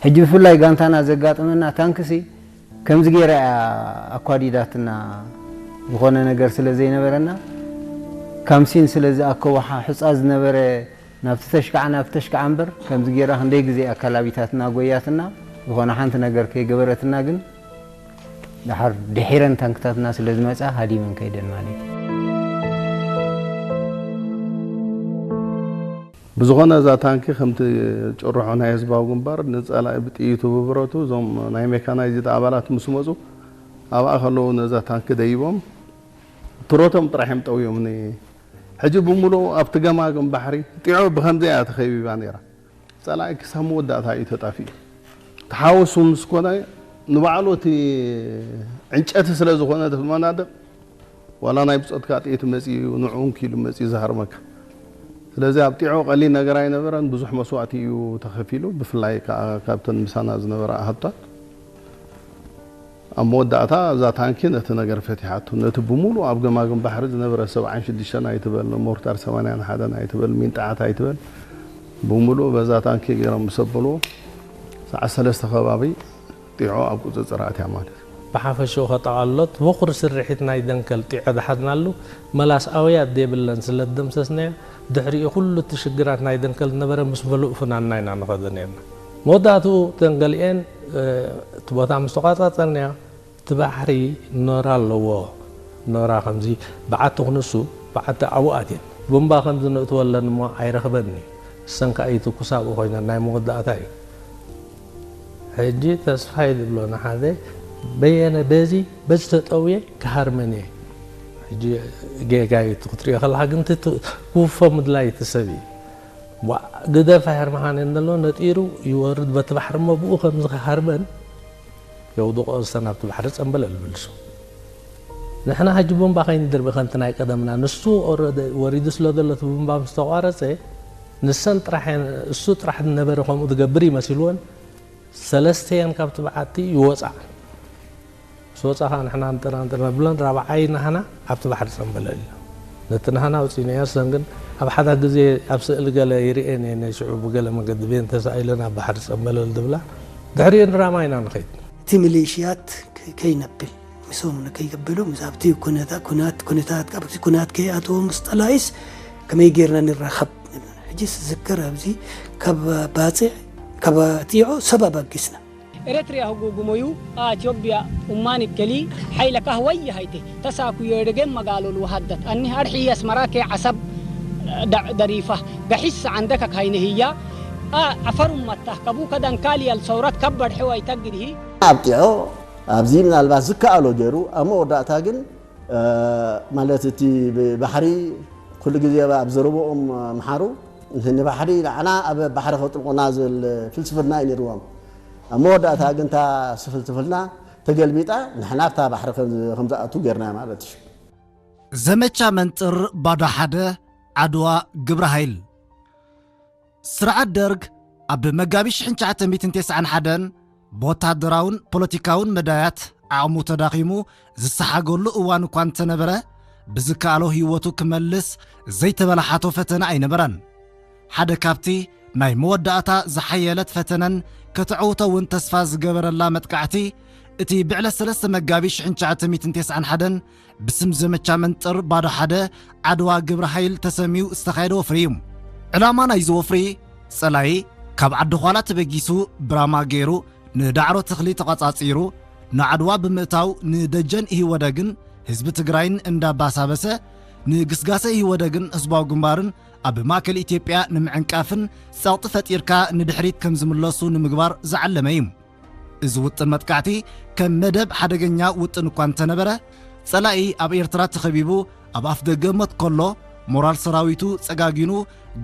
ሕጂ ብፍላይ ጋንታና ዘጋጠመና ታንክሲ ከምዚ ገይራ እያ ኣኳዲዳትና። ዝኾነ ነገር ስለ ዘይነበረና፣ ካምሲን ስለ ዝኣከቦ ሓ-፣ ሑጻ ዝነበረ፣ ናብቲ ተሽካዓ፣ ናብቲ ተሽካዓ እምበር፣ ከምዚ ገይራ ክንደይ ግዜ ኣካላቢታትና ጎያትና፣ ዝኾነ ሓንቲ ነገር ከይገበረትና። ግን ደሓር ድሒረን ታንክታትና ስለ ዝመጻ ሃዲመን ከይደን ማለት እዩ። ብዝኾነ፣ እዛ ታንኪ ከምቲ ጭርሖ ናይ ህዝባዊ ግንባር ንጸላኢ ብጥይቱ ብብረቱ፣ እዞም ናይ ሜካናይዝድ ኣባላት ምስ መጹ፣ ኣብኣ ከለዉ ነዛ ታንኪ ደይቦም፣ ትሮቶም ጥራሕ እዮም ጠውዮም። ን-፣ ሕጂ ብምሉኡ ኣብቲ ገማግም ባሕሪ ጢዖ ብኸምዚ እያ ተኸቢባ ነይራ። ጸላኢ ክሳብ መወዳእታ እዩ ተጣፊኡ። ተሓወሱ ምስ ኮነ፣ ንባዕሉ እቲ ዕንጨቲ ስለ ዝኾነ እቲ መናድቕ፣ ዋላ ናይ ብጾትካ ጥይት መጺኡ፣ ንዕኡ እንኪሉ መጺኡ ዝሃርመካ። ስለዚ ኣብ ጢዖ ቀሊል ነገር ኣይነበረን፣ ብዙሕ መስዋእቲ እዩ ተኸፊሉ። ብፍላይ ከኣ ካብተን ምሳና ዝነበራ ኣሃዱታት፣ ኣብ መወዳእታ እዛ ታንኪ ነቲ ነገር ፈቲሓቱ። ነቲ ብምሉእ ኣብ ገማግም ባሕሪ ዝነበረ ሰብዓን ሽዱሽተን ኣይትበል፣ ሞርታር ሰማንያን ሓደን ኣይትበል፣ ሚንጣዓት ኣይትበል፣ ብምሉእ በዛ ታንኪ ገይሮም ምስ ኣበልዎ፣ ሰዓት ሰለስተ ከባቢ ጢዖ ኣብ ቁጽጽር ኣትያ ማለት እዩ። ብሓፈሽኡ ከጠቓልሎት፣ በኹሪ ስርሒት ናይ ደንከል ጢዖ ዝሓዝናሉ፣ መላስ ኣውያት ዘይብለን ስለ ዝደምሰስናዮ፣ ድሕሪኡ ኩሉ እቲ ሽግራት ናይ ደንከል ዝነበረ ምስ ምሉእ ፍናንና ኢና ንኸዶ ነይርና። መወዳእትኡ እተን ገሊኤን፣ እ፣ እቲ ቦታ ምስ ተቋጻጸርናዮ፣ እቲ ባሕሪ ኖራ ኣለዎ። ኖራ ከምዚ በዓቲ ክንሱ፣ በዓቲ ኣብኡ ኣትየን። ቡምባ ከምዚ ነእትወለን እሞ ኣይረኽበን እዩ። እሰን ከኣ ይትኩሳ ኣብኡ ኮይነን፣ ናይ መወዳእታ እዩ። ሕጂ ተስፋይ ዝብሎ ንሓዘ፣ በየነ በዚ፣ በዚ ተጠውየ ክሃርመን እየ። ሕጂ ጌጋ እዩ፣ እቲ ክትሪኦ ከለኻ ግን እቲ ት-፣ ክውፎ ምድላይ እቲ ሰብ እዩ። ዋ፣ ግደፍ ኣይሃርመኻን እየ እንተሎ ነጢሩ ይወርድ በቲ ባሕሪ እሞ ብኡ ከምዚ ክሃርመን የውድቆ፣ ዝተን ኣብቲ ባሕሪ ጸምበለል ይብልሱ። ንሕና ሕጂ ቡምባ ከይንድርቢ ከምቲ ናይ ቀደምና፣ ንሱ ኦረደ ወሪዱ ስለ ዘሎ እቲ ቡምባ ምስ ተቋረጸ፣ ንሰን ጥራሕ እየን፣ እሱ ጥራሕ ዝነበረ ከምኡ ዝገብር ይመሲልወን፣ ሰለስተየን ካብቲ በዓቲ ይወጻ። ምስ ወጻ ኸኣ ንሕና ንጥራንጥር ነብለን፣ ራብዓይ ናህና ኣብቲ ባሕሪ ጸምበለል ኢለን። ነቲ ናህና ኣውጺእናዮ፣ እሰን ግን ኣብ ሓደ ግዜ ኣብ ስእሊ ገለ ይርእየን እየ፣ ናይ ሽዑ ብገለ መገዲ ቤን ተሳኢለን ኣብ ባሕሪ ጸምበለል ዝብላ። ድሕሪኡ ንራማ ኢና ንኸይድ። እቲ ሚሊሽያት ከ-፣ ከይነብል፣ ምስኦም ንከይገበሉ፣ ምስ ኣብቲ ኩነታ-፣ ኩናት፣ ኩነታት፣ ኣብቲ ኩናት ከይኣትዎ ምስ ጠላኢስ ከመይ ጌርና ንራኸብ? ሕጂስ ዝዝከር ኣብዚ ካብ ባጽዕ፣ ካብ ጢዖ ሰብ ኣባጊስና። ኤረትርያ ህጉጉሞዩ፣ ኣትዮጵያ ኡማን እከሊ፣ ሓይለ ካህወይ ሃይቴ፣ ተሳኩዮ ደገም መጋሎል ወሃደት፣ ኣኒ ኣርሒ ኣስመራ ከ ዓሰብ ደ-፣ ደሪፋ፣ ገሒስ ዓንደከ ካይነ ህያ፣ ኣ-፣ ዓፈሩም መታ፣ ከቡ ከደንካልያል ሰውረት ከበድ ሕወይ ተግድሂ። ኣብ ጢዖ፣ ኣብዚ ምናልባት ዝከኣሎ ገይሩ፣ ኣብ መወዳእታ ግን፣ እ፣ ማለት እቲ ብባሕሪ ኩሉ ግዜ ኣብ ዘረብኦም ምሓሩ፣ ንባሕሪ ንዓና ኣብ ባሕሪ ከጥልቁና ዝብል ፍልስፍና እዩ ነይርዎም። ኣብ መወዳእታ ግን እታ ፍልስፍና ተገልቢጣ፣ ንሕና ኣብታ ባሕሪ ከም፣ ከም ዝኣቱ ጌርና ማለት እዩ። ዘመቻ መንጥር ባዶ ሓደ፣ ዓድዋ ግብረ ሃይል። ስርዓት ደርግ ኣብ መጋቢት ሽሕን ትሽዓተ ሚእትን ተስዓን ሓደን ብወታደራውን ፖለቲካውን መዳያት ዓቕሙ ተዳኺሙ ዝሰሓገሉ እዋን እኳ እንተነበረ፣ ብዝከኣሎ ህይወቱ ክመልስ ዘይተበላሓቶ ፈተነ ኣይነበረን። ሓደ ካብቲ ናይ መወዳእታ ዝሓየለት ፈተነን ከተዕውቶ እውን ተስፋ ዝገበረላ መጥቃዕቲ፣ እቲ ብዕለት ሰለስተ መጋቢት ሽሕን ትሽዓተ ሚእትን ተስዓን ሓደን ብስም ዘመቻ መንጥር ባዶ ሓደ ዓድዋ ግብረ ሃይል ተሰምዩ ዝተኻየደ ወፍሪ እዩ። ዕላማ ናይዚ ወፍሪ፣ ጸላኢ ካብ ዓዲ ዃላ ተበጊሱ ብራማ ገይሩ ንዳዕሮ ተኽሊ ተቐጻጺሩ ንዓድዋ ብምእታው ንደጀን ኢህወደግን ህዝቢ ትግራይን እንዳባሳበሰ ንግስጋሰ ኢህወደግን ህዝባዊ ግንባርን ኣብ ማእከል ኢትዮጵያ ንምዕንቃፍን ጸቕጢ ፈጢርካ ንድሕሪት ከም ዝምለሱ ንምግባር ዝዓለመ እዩ። እዚ ውጥን መጥቃዕቲ ከም መደብ ሓደገኛ ውጥን እኳ እንተነበረ፣ ጸላኢ ኣብ ኤርትራ ተኸቢቡ ኣብ ኣፍደገ ሞት ከሎ ሞራል ሰራዊቱ ጸጋጊኑ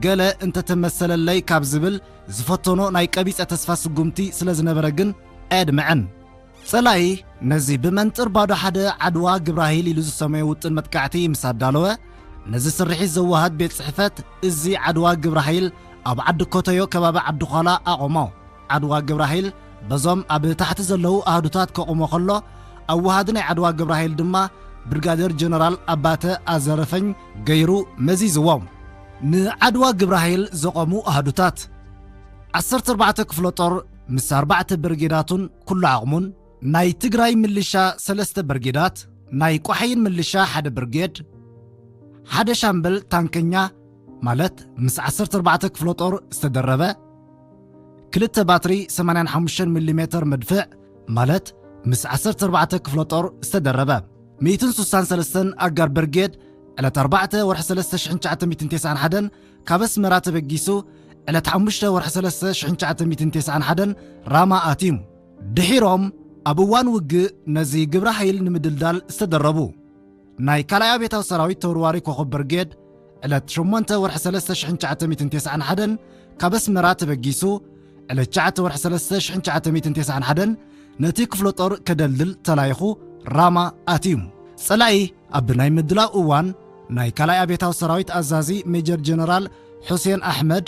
ገለ እንተተመሰለለይ ካብ ዝብል ዝፈተኖ ናይ ቀቢጸ ተስፋ ስጉምቲ ስለ ዝነበረ ግን ኣየድመዐን። ጸላኢ ነዚ ብመንጥር ባዶ ሓደ ዓድዋ ግብረ ሃይል ኢሉ ዝሰመዮ ውጥን መጥቃዕቲ ምስ ኣዳለወ፣ ነዚ ስርሒት ዘወሃድ ቤት ጽሕፈት እዚ ዓድዋ ግብረ ሃይል ኣብ ዓዲ ኮተዮ ከባቢ ዓዲ ዃላ ኣቖሞ። ዓድዋ ግብረ ሃይል በዞም ኣብ ታሕቲ ዘለዉ ኣሃዱታት ከቑሞ ከሎ፣ ኣወሃዲ ናይ ዓድዋ ግብረ ሃይል ድማ ብርጋዴር ጀነራል ኣባተ ኣዘረፈኝ ገይሩ መዚዝዎም። ንዓድዋ ግብረ ሃይል ዘቖሙ ኣሃዱታት፣ ዓሰርተ ኣርባዕተ ክፍለ ጦር ምስ ኣርባዕተ ብርጌዳቱን ኩሉ ዓቕሙን፣ ናይ ትግራይ ምልሻ ሰለስተ ብርጌዳት፣ ናይ ቋሕይን ምልሻ ሓደ ብርጌድ፣ ሓደ ሻምበል ታንከኛ፣ ማለት ምስ ዓሰርተ ኣርባዕተ ክፍለ ጦር ዝተደረበ፣ ክልተ ባትሪ ሰማንያን ሓሙሽተን ሚሊሜተር መድፍዕ፣ ማለት ምስ ዓሰርተ ኣርባዕተ ክፍለ ጦር ዝተደረበ። ሚእትን ስሳን ሰለስተን ኣጋር ብርጌድ ዕለት ኣርባዕተ ወርሒ ሰለስተ ሽሕን ትሽዓተ ሚእትን ተስዓን ሓደን ካብ ኣስመራ ተበጊሱ ዕለት ሓሙሽተ ወርሒ ሰለስተ ሽሕን ትሽዓተ ሚእትን ተስዓን ሓደን ራማ ኣትዩ። ድሒሮም ኣብ እዋን ውግእ ነዚ ግብረ ሓይል ንምድልዳል ዝተደረቡ ናይ ካልኣይ ኣብዮታዊ ሰራዊት ተወርዋሪ ኮኸብ ብርጌድ ዕለት ሸሞንተ ወርሒ ሰለስተ ሽሕን ትሽዓተ ሚእትን ተስዓን ሓደን ካብ ኣስመራ ተበጊሱ ዕለት ትሽዓተ ወርሒ ሰለስተ ሽሕን ትሽዓተ ሚእትን ተስዓን ሓደን ነቲ ክፍለ ጦር ከደልድል ተላይኹ ራማ ኣትዩ። ጸላኢ ኣብ ናይ ምድላው እዋን ናይ ካልኣይ ኣብዮታዊ ሰራዊት ኣዛዚ ሜጀር ጀነራል ሑሴን ኣሕመድ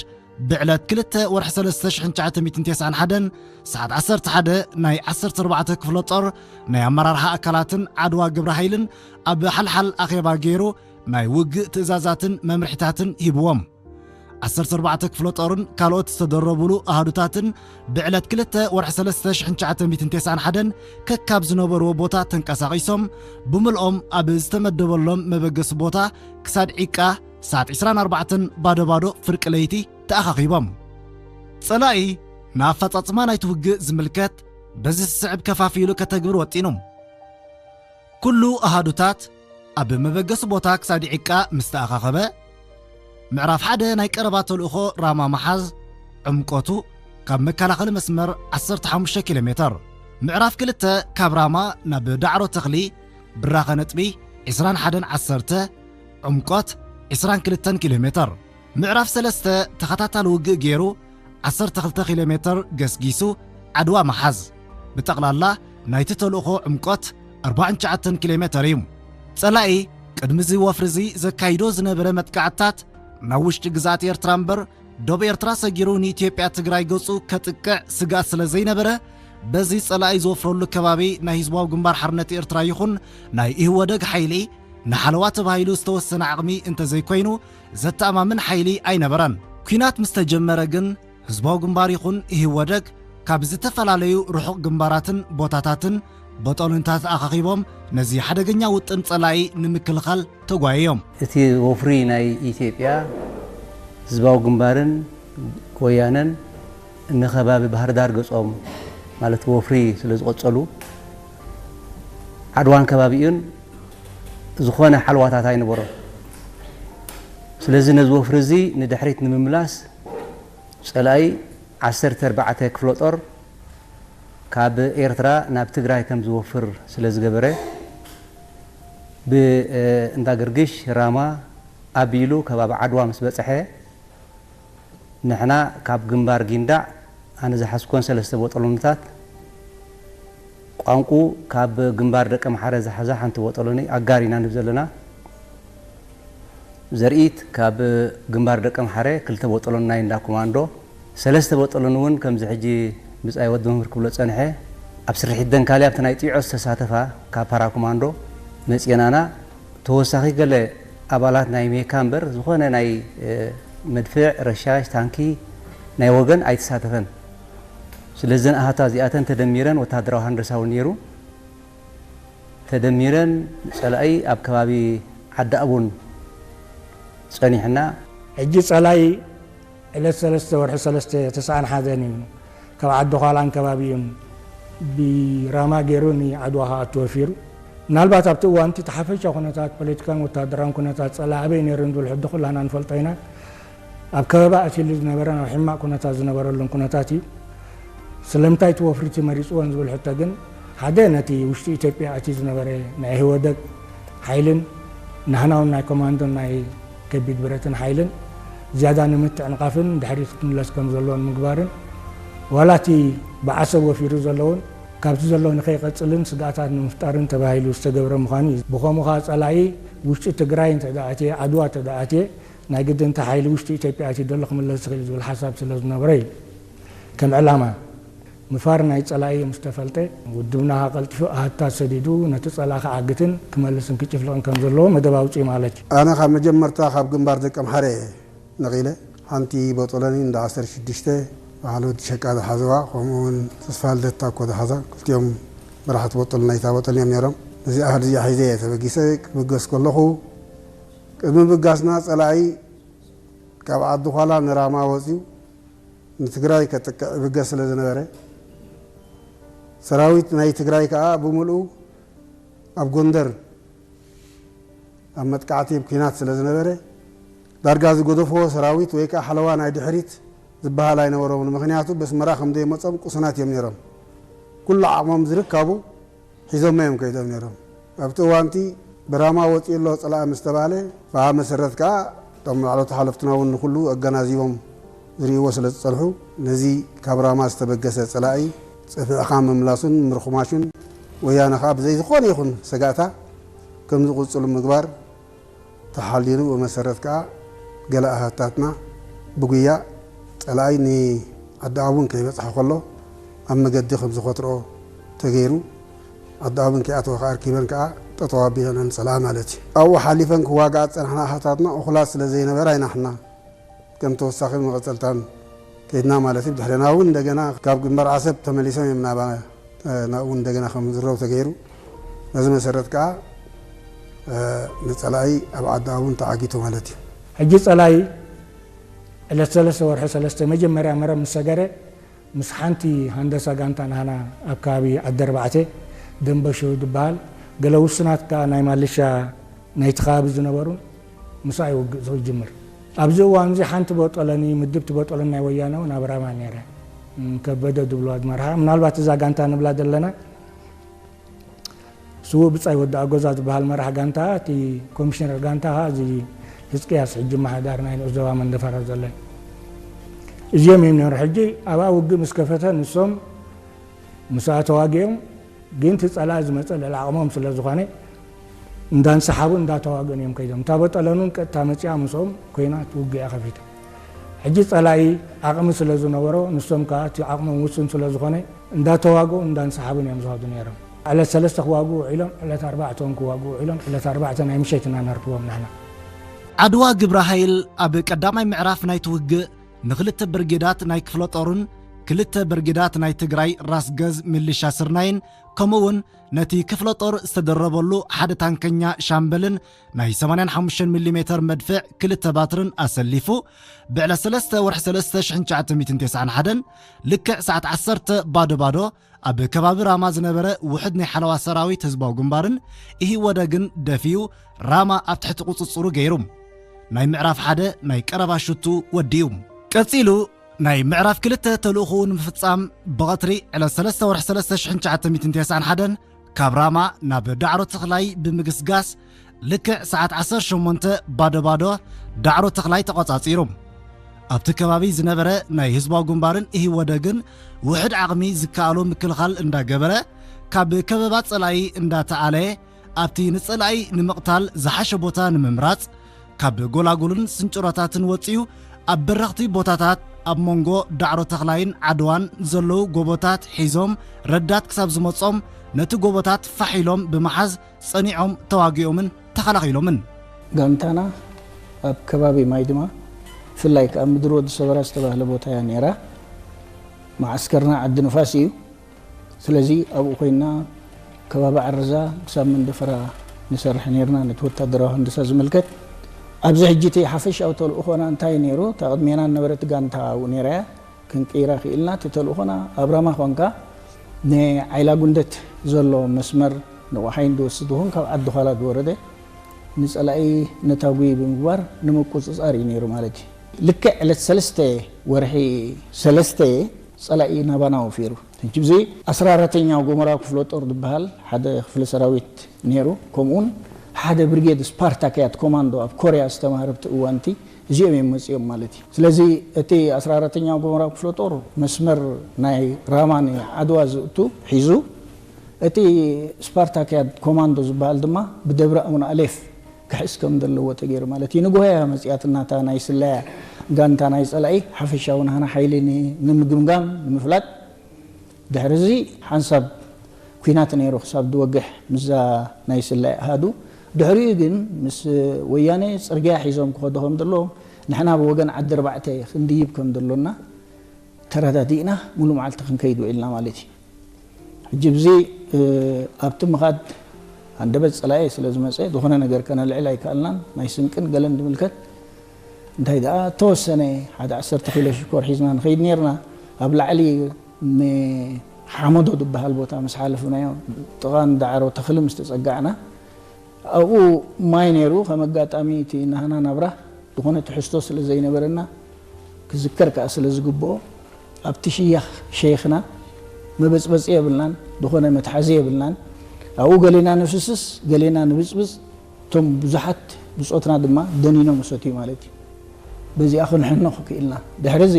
ብዕለት ክልተ ወርሒ ሰለስተ ሽሕን ትሽዓተ ሚእትን ተስዓን ሓደን ሰዓት ዓሰርተ ሓደ ናይ ዓሰርተ ኣርባዕተ ክፍለ ጦር ናይ ኣመራርሓ ኣካላትን ዓድዋ ግብረ ሓይልን ኣብ ሓልሓል ኣኼባ ገይሩ ናይ ውግእ ትእዛዛትን መምርሒታትን ሂብዎም። ዓሰርተ ኣርባዕተ ክፍለ ጦርን ካልኦት ዝተደረቡሉ ኣሃዱታትን ብዕለት ክልተ ወርሒ ሰለስተ ሽሕን ትሽዓተ ሚእትን ተስዓን ሓደን ከካብ ዝነበርዎ ቦታ ተንቀሳቒሶም ብምልኦም ኣብ ዝተመደበሎም መበገሲ ቦታ ክሳድ ዒቃ ሰዓት ዕስራን ኣርባዕተን ባዶ ባዶ ፍርቂ ለይቲ ተኣኻኺቦም። ጸላኢ ንኣፈጻጽማ ናይቲ ውግእ ዝምልከት በዚ ዝስዕብ ከፋፊሉ ከተግብር ወጢኑ። ኩሉ ኣሃዱታት ኣብ መበገሲ ቦታ ክሳድ ዒቃ ምስ ተኣኻኸበ፣ ምዕራፍ ሓደ ናይ ቀረባ ተልእኾ ራማ ምሓዝ፣ ዕምቆቱ ካብ መከላኸሊ መስመር ዓሰርተ ሓሙሽተ ኪሎ ሜተር፣ ምዕራፍ ክልተ ካብ ራማ ናብ ዳዕሮ ተኽሊ ብራኸ ነጥቢ ዕስራን ሓደን ዓሰርተ፣ ዕምቆት ዕስራን ክልተን ኪሎ ሜተር፣ ምዕራፍ ሰለስተ ተኸታታሊ ውግእ ገይሩ ዓሰርተ ክልተ ኪሎ ሜተር ገስጊሱ ዓድዋ ምሓዝ። ብጠቕላላ ናይቲ ተልእኾ ዕምቆት ኣርባዓን ትሽዓተን ኪሎ ሜተር እዩ። ጸላኢ ቅድሚ እዚ ወፍሪ እዚ ዘካይዶ ዝነበረ መጥቃዕትታት ናብ ውሽጢ ግዝኣት ኤርትራ እምበር ዶብ ኤርትራ ሰጊሩ ንኢትዮጵያ ትግራይ ገጹ ከጥቅዕ ስግኣት ስለ ዘይነበረ፣ በዚ ጸላኢ ዝወፍረሉ ከባቢ ናይ ህዝባዊ ግንባር ሓርነት ኤርትራ ይኹን ናይ ኢህወደግ ሓይሊ ንሓለዋ ተባሂሉ ዝተወሰነ ዓቕሚ እንተዘይኮይኑ ዘተኣማምን ሓይሊ ኣይነበረን። ኲናት ምስ ተጀመረ ግን ህዝባዊ ግንባር ይኹን ኢህወደግ ካብ ዝተፈላለዩ ርሑቕ ግንባራትን ቦታታትን በጦሎኒታት ኣኻኺቦም ነዚ ሓደገኛ ውጥን ጸላኢ ንምክልኻል ተጓየዮም። እቲ ወፍሪ ናይ ኢትዮጵያ ህዝባዊ ግንባርን ወያነን ንከባቢ ባህር ዳር ገጾም ማለት ወፍሪ ስለ ዝቐጸሉ ዓድዋን ከባቢኡን ዝኾነ ሓልዋታት ኣይነበሮን። ስለዚ ነዚ ወፍሪ እዚ ንድሕሪት ንምምላስ ጸላኢ ዓሰርተ ኣርባዕተ ክፍለ ጦር ካብ ኤርትራ ናብ ትግራይ ከም ዝወፍር ስለ ዝገበረ፣ ብእንዳ ገርግሽ ራማ ኣቢሉ ከባቢ ዓድዋ ምስ በጽሐ፣ ንሕና ካብ ግንባር ጊንዳዕ ኣነ ዝሓዝኮን ሰለስተ ቦጦሎንታት፣ ቋንቁ ካብ ግንባር ደቀምሓረ ዝሓዛ ሓንቲ ቦጦሎኒ ኣጋር ኢና ንብል ዘለና። ዘርኢት ካብ ግንባር ደቀምሓረ ክልተ ቦጦሎኒ ናይ እንዳ ኮማንዶ፣ ሰለስተ ቦጦሎኒ እውን ከምዚ ሕጂ ብጻይ ወዲ መምህር ክብሎ ጸንሐ፣ ኣብ ስርሒት ደንካልያ ኣብቲ ናይ ጢዖ ዝተሳተፋ ካብ ፓራ ኮማንዶ መጽየናና። ተወሳኺ ገለ ኣባላት ናይ ሜካ እምበር ዝኾነ ናይ፣ እ፣ መድፍዕ፣ ረሻሽ፣ ታንኪ ናይ ወገን ኣይተሳተፈን። ስለዚ እዘን ኣሃታ እዚኣተን ተደሚረን ወታደራዊ ሃንደሳ እውን ነይሩ። ተደሚረን ጸላኢ ኣብ ከባቢ ዓዲ ኣቡን ጸኒሕና። ሕጂ ጸላኢ ዕለት ሰለስተ ወርሒ ሰለስተ ተስዓን ሓደን እዩ ካብ ዓዲ ዃላን ከባቢኡን ብራማ ገይሩ ንዓድዋ ክኣቱ ወፊሩ። ምናልባት ኣብቲ እዋን እቲ ሓፈሻ ኩነታት ፖለቲካን ወታደራውን ኩነታት ጸላኢ ኣበይ ነይሩ ንዝብል ሕጂ ኩላና ንፈልጦ ኢና። ኣብ ከበባ ኣትይሉ ዝነበረን ኣብ ሕማቕ ኩነታት ዝነበረሉን ኩነታት እዩ። ስለምንታይ እቲ ወፍሪ እቲ መሪጽዎ ንዝብል ሕቶ ግን፣ ሓደ ነቲ ውሽጢ ኢትዮጵያ ኣትዩ ዝነበረ ናይ ኢህወደግ ሓይልን ናህና እውን ናይ ኮማንዶን ናይ ከቢድ ብረትን ሓይልን ዝያዳ ንምትዕንቓፍን ድሕሪት ክትምለስ ከም ዘለዎ ንምግባርን፣ ዋላ እቲ ብዓሰብ ወፊሩ ዘሎ እውን ካብቲ ዘሎ ንኸይቐጽልን ስግኣታት ንምፍጣርን ተባሂሉ ዝተገብረ ምዃኑ እዩ። ብኸምኡ ኸኣ ጸላኢ ውሽጢ ትግራይ እንተ ደኣ ኣትየ፣ ዓድዋ እንተ ደኣ ኣትየ፣ ናይ ግድን እቲ ሓይሊ ውሽጢ ኢትዮጵያ ኣትዩ ዘሎ ክምለስ ዝኽእል እዩ ዝብል ሓሳብ ስለ ዝነበረ እዩ። ከም ዕላማ ምፋር ናይ ጸላኢ ምስ ተፈልጠ፣ ውድብና ኸኣ ቀልጢፉ ኣሃታት ሰዲዱ ነቲ ጸላኢ ክዓግትን ክመልስን ክጭፍልቕን ከም ዘለዎ መደብ ኣውጽኡ ማለት እዩ። ኣነ ካብ መጀመርታ ካብ ግንባር ደቀምሓረ ነቒለ፣ ሓንቲ ቦጦሎኒ እንዳ ዓሰርተ ሽዱሽተ፣ በዓል ወዲ ሸቃ ዝሓዝዋ፣ ከምኡ እውን ተስፋ ልደታ እኮ ዝሓዛ፣ ክልቲኦም መራሕቲ ቦጦል ናይታ ቦጦል እዮም ነይሮም። ነዚ ኣሃድ እዚኣ ሒዘ እየ ተበጊሰ። ክብገስ ከለኹ ቅድሚ ብጋስና ጸላኢ ካብ ዓዲ ዃላ ንራማ ወጺኡ ንትግራይ ከጥቅዕ ይብገስ ስለ ዝነበረ፣ ሰራዊት ናይ ትግራይ ከኣ ብምልኡ ኣብ ጎንደር ኣብ መጥቃዕቲ፣ ኣብ ኲናት ስለ ዝነበረ፣ ዳርጋ ዝገደፍዎ ሰራዊት ወይ ከኣ ሓለዋ ናይ ድሕሪት ዝበሃል ኣይነበሮምን። ምኽንያቱ በስመራ ከም ዘይመጾም ቁሱናት እዮም ነይሮም። ኩሉ ዓቕሞም ዝርካቡ ሒዞሞ እዮም ከይዶም ነይሮም። ኣብቲ እዋንቲ ብራማ ወፂኡ ኣሎ ፀላኢ ምስ ተባለ፣ ብኣ መሰረት ከዓ እቶም ላዕለዎት ሓለፍትና እውን ንኩሉ ኣገናዚቦም ዝርእይዎ ስለ ዝፀንሑ፣ ነዚ ካብ ራማ ዝተበገሰ ፀላኢ ፀፊዕኻ ምምላሱን ምርኹማሹን፣ ወያነ ከዓ ብዘይ ዝኾነ ይኹን ሰጋእታ ከም ዝቕፅሉ ምግባር ተሓሊሉ። ብመሰረት ከዓ ገለ ኣሃታትና ብጉያ ፀላኢ ንዓዲ ኣቡን ከይበፅሐ ከሎ ኣብ መገዲ ከም ዝኸትርኦ ተገይሩ። ዓዲ ኣቡን ከይኣተወ ከዓ ኣርኪበን ከዓ ጠጠው ኣቢለንኦ ንፀላኢ ማለት እዩ። ኣብኡ ሓሊፈን ክዋግኣ ዝፀንሓ ኣሃታትና እኹላት ስለ ዘይነበራ ኢና ንሕና ከም ተወሳኺ መቐፀልታን ከይድና ማለት እዩ። ብድሕሬና እውን እንደገና ካብ ግንባር ዓሰብ ተመሊሶም እዮም ናባ-፣ ናብኡ እውን እንደገና ከም ዝረው ተገይሩ። በዚ መሰረት ከዓ፣ እ፣ ንፀላኢ ኣብ ዓዲ ኣቡን ተዓጊቱ ማለት እዩ። ሕጂ ጸላኢ ዕለት ሰለስተ ወርሒ ሰለስተ መጀመርያ መረብ ምስ ሰገረ፣ ምስ ሓንቲ ሃንደሳ ጋንታ ናህና ኣብ ከባቢ ዓዲ ኣርባዕተ፣ ደንበሾ ዝበሃል፣ ገለ ውሱናት ከኣ ናይ ማልሻ ናይቲ ከባቢ ዝነበሩ ምስኣ እዩ ውግእ ዝጅምር። ኣብዚ እዋን እዚ ሓንቲ ቦጦለኒ፣ ምድብቲ ቦጦለኒ ናይ ወያነ እውን ኣብ ራማ ነይረ። እም፣ ከበደ ዝብልዋ ዝመርሓ፣ ምናልባት እዛ ጋንታ ንብላ ዘለና፣ ስዉእ ብጻይ ወዲ ኣጎዛ ዝበሃል መራሕ ጋንታ፣ እቲ ኮሚሽነር ጋንታ፣ እዚ ህዝቅያስ ሕጂ ማሕዳር ናይ ንኡስ ዞባ መንደፈራ ዘሎ። እዚኦም እዮም ነይሩ። ሕጂ ኣብኣ ውግእ ምስ ከፈተ፣ ንሶም ምስኣ ተዋጊኦም፣ ግን እቲ ጸላኢ ዝመጸ ልዕሊ ዓቕሞም ስለ ዝኾነ፣ እንዳንሰሓቡ እንዳተዋግኡን እዮም ከይዶም። እታ በጠለኑን ቀጥታ መጺኣ ምስኦም ኮይና እቲ ውግእ እያ ከፊታ። ሕጂ ጸላኢ ዓቕሚ ስለ ዝነበሮ፣ ንሶም ከኣ እቲ ዓቕሞም ውሱን ስለ ዝኾነ፣ እንዳተዋግኡ እንዳንሰሓቡን እዮም ዝኸዱ ነይሮም። ዕለት ሰለስተ ክዋግኡ ውዒሎም፣ ዕለት ኣርባዕተ እውን ክዋግኡ ውዒሎም፣ ዕለት ኣርባዕተ ናይ ምሸት ኢና ነርክቦም ንሕና። ዓድዋ ግብረ ሃይል ኣብ ቀዳማይ ምዕራፍ ናይቲ ውግእ ንኽልተ ብርጌዳት ናይ ክፍለ ጦርን ክልተ ብርጌዳት ናይ ትግራይ ራስ ገዝ ምልሻ ስርናይን፣ ከምኡ እውን ነቲ ክፍለ ጦር ዝተደረበሉ ሓደ ታንከኛ ሻምበልን ናይ ሰማንያን ሓሙሽተን ሚሊ ሜተር መድፍዕ ክልተ ባትርን ኣሰሊፉ፣ ብዕለት ሰለስተ ወርሒ ሰለስተ ሽሕን ትሽዓተ ሚእትን ተስዓን ሓደን ልክዕ ሰዓት ዓሰርተ ባዶ ባዶ ኣብ ከባቢ ራማ ዝነበረ ውሑድ ናይ ሓለዋ ሰራዊት ህዝባዊ ግንባርን ኢህወደግን ደፊኡ ራማ ኣብ ትሕቲ ቁጽጽሩ ገይሩ። ናይ ምዕራፍ ሓደ ናይ ቀረባ ሽቱ ወዲኡ። ቀጺሉ ናይ ምዕራፍ ክልተ ተልእኾኡ ንምፍጻም ብቐትሪ ዕለት ሰለስተ ወርሒ ሰለስተ ሽሕን ትሽዓተ ሚእትን ተስዓን ሓደን ካብ ራማ ናብ ዳዕሮ ተኽላይ ብምግስጋስ ልክዕ ሰዓት ዓሰርተ ሸሞንተ ባዶ ባዶ ዳዕሮ ተኽላይ ተቖጻጺሩ። ኣብቲ ከባቢ ዝነበረ ናይ ህዝባዊ ግንባርን ኢህወደግን ውሑድ ዓቕሚ ዝከኣሎ ምክልኻል እንዳገበረ፣ ካብ ከበባ ጸላኢ እንዳተኣለየ፣ ኣብቲ ንጸላኢ ንምቕታል ዝሓሸ ቦታ ንምምራጽ፣ ካብ ጎላጉልን ስንጭሮታትን ወጺኡ፣ ኣብ በረኽቲ ቦታታት ኣብ መንጎ ዳዕሮ ተኽላይን ዓድዋን ዘለዉ ጎቦታት ሒዞም፣ ረዳት ክሳብ ዝመጾም፣ ነቲ ጎቦታት ፋሕ ኢሎም ብምሓዝ፣ ጸኒዖም ተዋጊኦምን ተኸላኺሎምን። ጋንታና ኣብ ከባቢ ማይ ድማ፣ ብፍላይ ከኣ ምድሪ ወዲ ሰበራ ዝተባህለ ቦታ እያ ነይራ። መዓስከርና ዓዲ ንፋስ እዩ። ስለዚ ኣብኡ ኮይንና ከባቢ ዓረዛ ክሳብ መንደፈራ ንሰርሕ ነይርና፣ ነቲ ወታደራዊ ሃንደሳ ዝምልከት። ኣብዚ ሕጂ እቲ ሓፈሻዊ ተልእኾና እንታይ ነይሩ? እታ ቅድሜና ዝነበረት ጋንታ ኣብኡ ነይራ እያ። ክንቅይራ ክኢልና። እቲ ተልእኾና ኣብ ራማ ኾንካ ንዓይላ ጉንደት ዘሎ መስመር ንቑሓይን ዝወስድ ይኹን ካብ ዓዲ ዃላ ዝወረደ ንጸላኢ ነታጒ ብምግባር ንምቁጽጻር እዩ ነይሩ ማለት እዩ። ልክዕ ዕለት ሰለስተ ወርሒ ሰለስተ ጸላኢ ናባና ወፊሩ። ሕጂ ብዚ ዓስራ ኣራተኛው ጎመራ ክፍለ ጦር ዝበሃል ሓደ ክፍለ ሰራዊት ነይሩ። ከምኡውን ሓደ ብርጌድ ስፓርታክያት ኮማንዶ ኣብ ኮርያ ዝተማህረ ኣብቲ እዋንቲ እዚኦም እዮም መጺኦም ማለት እዩ። ስለዚ እቲ ዓስራ ኣራተኛው ጎመራ ክፍለ ጦር መስመር ናይ ራማ ንዓድዋ ዝእቱ ሒዙ፣ እቲ ስፓርታክያት ኮማንዶ ዝበሃል ድማ ብደብረ ኣቡነ ኣሌፍ ክሕዝ ከም ዘለዎ ተገይሩ ማለት እዩ። ንግሆ እያ መጺኣትና እታ ናይ ስለያ ጋንታ ናይ ጸላኢ ሓፈሻዊ ናህና ሓይሊ ን-፣ ንምግምጋም፣ ንምፍላጥ። ድሕሪ እዚ ሓንሳብ ኲናት ነይሩ ክሳብ ዝወግሕ ምስዛ ናይ ስለያ ኣሃዱ። ድሕሪኡ ግን ምስ ወያነ ጽርግያ ሒዞም ክኸዱ ከም ዘለዎም፣ ንሕና ብወገን ዓዲ ኣርባዕተ ክንድይብ ከም ዘሎና፣ እታ ተረዳዲእና ሙሉ መዓልቲ ክንከይድ ውዒልና ማለት እዩ። ሕጂ ብዚ ኣብቲ ምኻድ ኣንደበት ጸላኢ ስለ ዝመጸ ዝኾነ ነገር ከነልዕል ኣይከኣልናን። ናይ ስንቅን ገለን ዝምልከት እንታይ ደኣ ተወሰነ ሓደ ዓሰርተ ኪሎ ሽኮር ሒዝና ንኸይድ ነርና። ኣብ ላዕሊ ሓመዶ ዝበሃል ቦታ ምስ ሓለፍናዮ ጥቓ ንዳዕሮ ተኽሊ ምስ ተጸጋዕና ኣብኡ ማይ ነይሩ። ከም ኣጋጣሚ እቲ ናህና ናብራ ዝኾነ ትሕዝቶ ስለ ዘይነበረና ክዝከር ከኣ ስለ ዝግብኦ ኣብቲ ሽያኽ ሸይኽና መበጽበጺ የብልናን፣ ዝኾነ መትሓዚ የብልናን። ኣብኡ ገሌና ንፍስስ ገሌና ንብጽብጽ። እቶም ብዙሓት ብጾትና ድማ ደኒኖም ሰትዩ ማለት እዩ። በዚኣ ክንሕነኹ ክኢልና። ድሕሪ እዚ